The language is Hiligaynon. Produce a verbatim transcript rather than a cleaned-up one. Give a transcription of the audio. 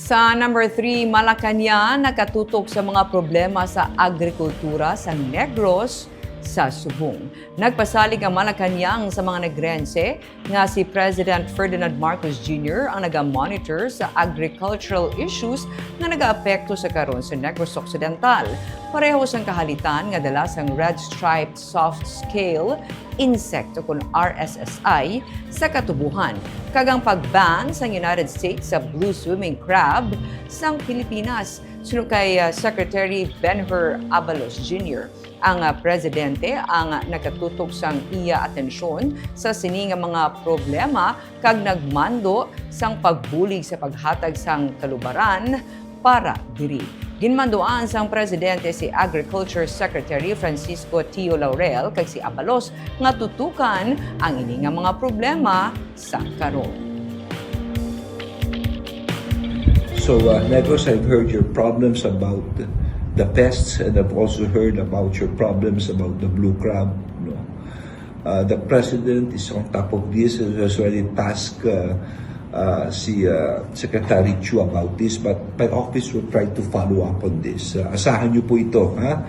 Sa number three, Malacañang nakatutok sa mga problema sa agrikultura sa Negros sa subong. Nagpasalig ang Malacañang sa mga Negrense nga si President Ferdinand Marcos Junior ang naga-monitor sa agricultural issues nga nagaapekto sa karon sa Negros Occidental. Pareho sang kahalitan nga dala sang Red Striped Soft Scale Insect o kon R S S I sa katubuhan, kag ang pag-ban sang United States sa blue swimming crab sang Pilipinas. Suno kay, ah, Secretary Ben-Hur Abalos Junior, ang, ah, presidente ang nakatutok sang iya atensyon sa sini nga mga problema kag nagmando sang pagbulig sa paghatag sang kalubaran para diri. Ginmanduan sang presidente si Agriculture Secretary Francisco Tio Laurel kag si Abalos nga tutukan ang ini nga mga problema sa karon. So, uh, Negros, I've heard your problems about the pests, and I've also heard about your problems about the blue crab. No, uh, the president is on top of this. Has already tasked uh, uh, si uh, Secretary Chu about this, but my office will try to follow up on this. Uh, asahan niyo po ito, ha?